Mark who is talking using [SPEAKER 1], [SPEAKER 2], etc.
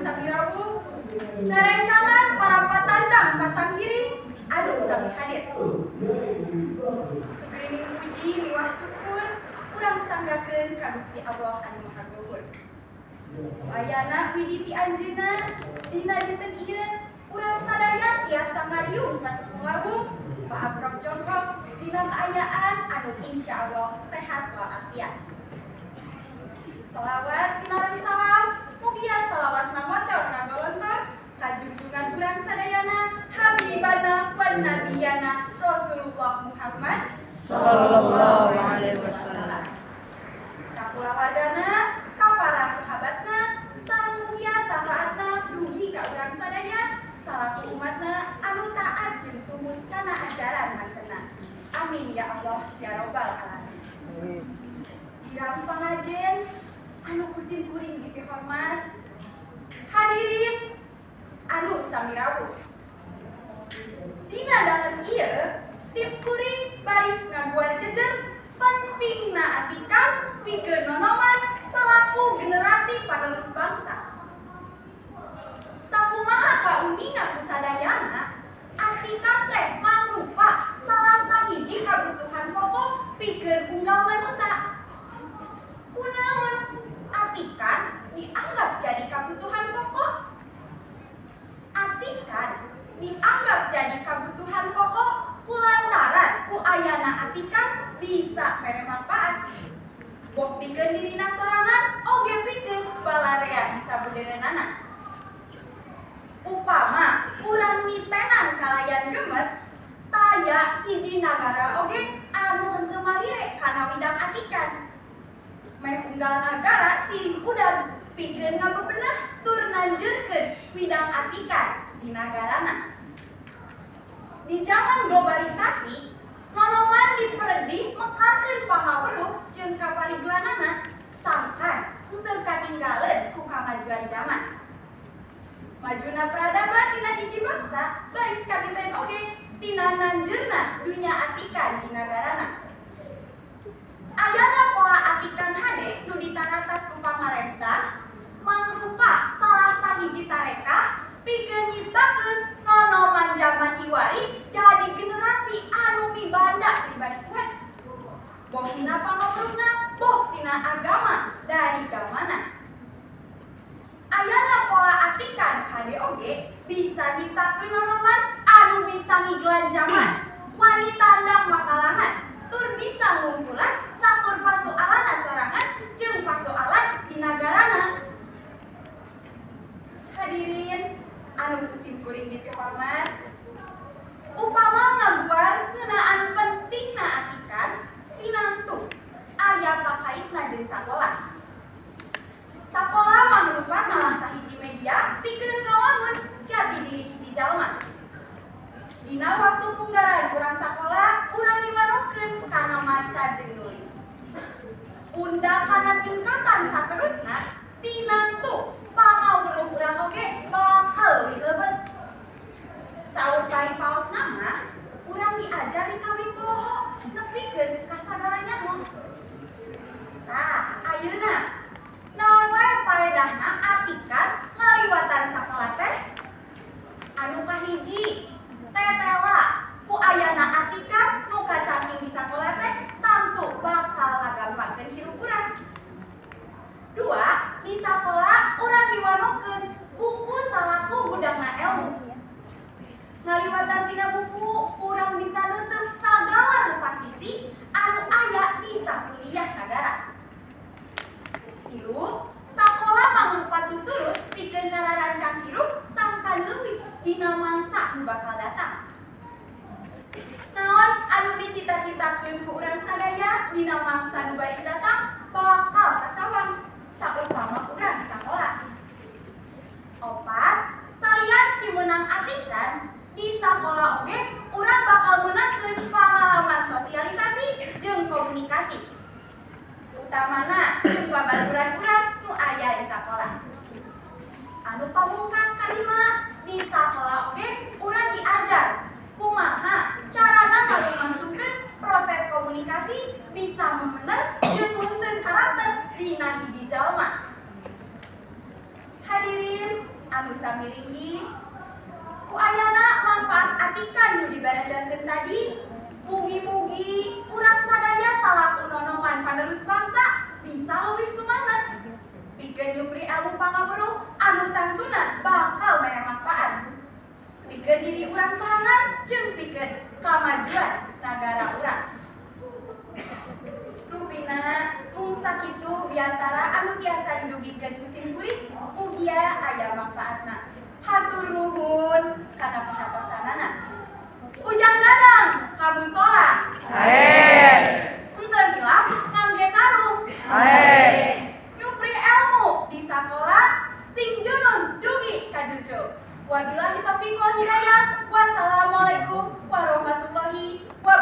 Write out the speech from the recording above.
[SPEAKER 1] Sami rawuh, rerencangan para patandang pasanggiri anu sami hadir. Sugrining puji miwah syukur urang sanggakeun ka Gusti Allah anu Maha Luhur. Ayana widi ti anjeunna dina dinten ieu urang sadaya tiasa ngariung patepung lawung paaprok jonghok dina kaayaan anu insyaallah sehat walafiat. Salawat sinareng salam mugia salawasna mocor ngagolontor ka junjungan urang sadayana habibana wan nabiyana Rasulullah Muhammad
[SPEAKER 2] sallallahu alaihi wasallam.
[SPEAKER 1] Ka kulawargana, ka para sahabatna, sareng mugia syafaatna dugi ka urang sadaya salaku umatna anu taat jeung tumut kana ajaran mantena. Amin ya Allah ya robbal alamin. Dirang pangajen anu ku sim kuring dipihormat, hadirin anu sami rawuh. Dina danget ieu sim kuring baris ngaguar jejer pentingna atikan pikeun nonoman salaku generasi panerus bangsa. Sakumaha kauninga ku sadayana, atikan teh mangrupa salah sahiji kabutuhan pokok pikeun unggal manusia. Kunaon atikan dianggap jadi kabutuhan pokok? Atikan dianggap jadi kabutuhan pokok kulantaran ku ayana atikan bisa mere manfaat. Boh pikeun dirina sorangan oge pikeun balarea di sabudereunana. Upama urang nitenan kalayan gemet, taya hiji nagara oge anu henteu malire kana widang atikan. Meh unggal nagara silih udag pikeun ngabebenah tur nanjeurkeun widang atikan di nagarana. Di zaman globalisasi, nonoman diperedih mekarkeun pamaweruh jeung kapariglanana sangkan henteu katinggaleun ku kamajuan zaman. Majuna peradaban dina hiji bangsa baris katiten oge tina nanjeurna dunya atikan di nagarana. Ayana pola atikan hade nu ditaratas ku pamarentah mangrupa salah sahiji tarekah pikeun nyiptakeun nonoman zaman kiwari jadi generasi anu mibanda pribadi kuat. Boh tina pamaweruhna, boh tina agama dari gamana. Ayana pola atikan hade oge bisa nyiptakeun nonoman anu bisa ngigelan zaman, wani tandang makalangan, tur bisa ngungkulan sakur pasoalana sorangan jeung pasoalan di nagarana. Hadirin anu ku sim kuring dipihormat, upama ngaguar ngeunaan pentingna atikan tinantu aya pakaitna jeung sakola. Sakola mangrupa salah sahiji media pikeun ngawangun jati diri hiji jalma. Dina waktu punggaran urang sakola, urang dimanohkeun kana maca jeung nulis. Unda kana tingkatan saterusna tinantu pamaweruh urang oge bakal leuwih lebet. Saur paripaosna mah, urang diajar di kawin poho nepikeun ka sagala nyaho. Tah, ayeuna naon wae paredahna atikan ngaliwatan sakola teh? Anu kahiji, tetela ku ayana atikan nu kacangking di sakola teh tangtu bakal ngagampangkeun hirup urang. Dua, di sakola urang diwanohkeun buku salaku gudangna ilmu. Ngaliwatan tina buku urang bisa neuteum sagala rupa sisi anu aya di sakuliah nagara. Tilu, sakola mangrupa tuturus pikeun ngararancang hirup sangkan leuwih dina mangsa nu bakal datang. Naon anu dicita-citakeun ku urang sadaya dina mangsa nu baris datang bakal kasawang saupama urang sakola. Opat, salian ti meunang atikan di sakola oge urang bakal meunangkeun pangalaman sosialisasi jeung komunikasi. Utamana jeung babaturan urang nu aya di sakola. Anu pamungkas kalima, di sakola oge urang diajar kumaha carana ngalumangsungkeun proses komunikasi bisa memener jeung meunteun karakter dina hiji jalma. Hadirin linggih. Ku ayana manfaat atikan nu dibaredelkeun tadi, mugi-mugi urang sadaya salaku nonoman panerus bangsa bisa leuwih sumanget pikeun nyupri ilmu pangaweruh anu tangtuna bakal mere manfaat pikeun diri urang sorangan jeung pikeun kamajuan nagara urang. Rupina mung sakitu biantara anu tiasa didugikeun ku sim kuring, mugia aya manfaatna. Hatur nuhun kana perhatosanana. Ujang Dadang ka musola.
[SPEAKER 2] Sae.
[SPEAKER 1] Henteu hilap ngangge sarung.
[SPEAKER 2] Sae.
[SPEAKER 1] Nyupri ilmu di sakola sing junun dugi ka cucu. Wabillahi taufiq wal hidayah. Wassalamualaikum warahmatullahi wabarakatuh.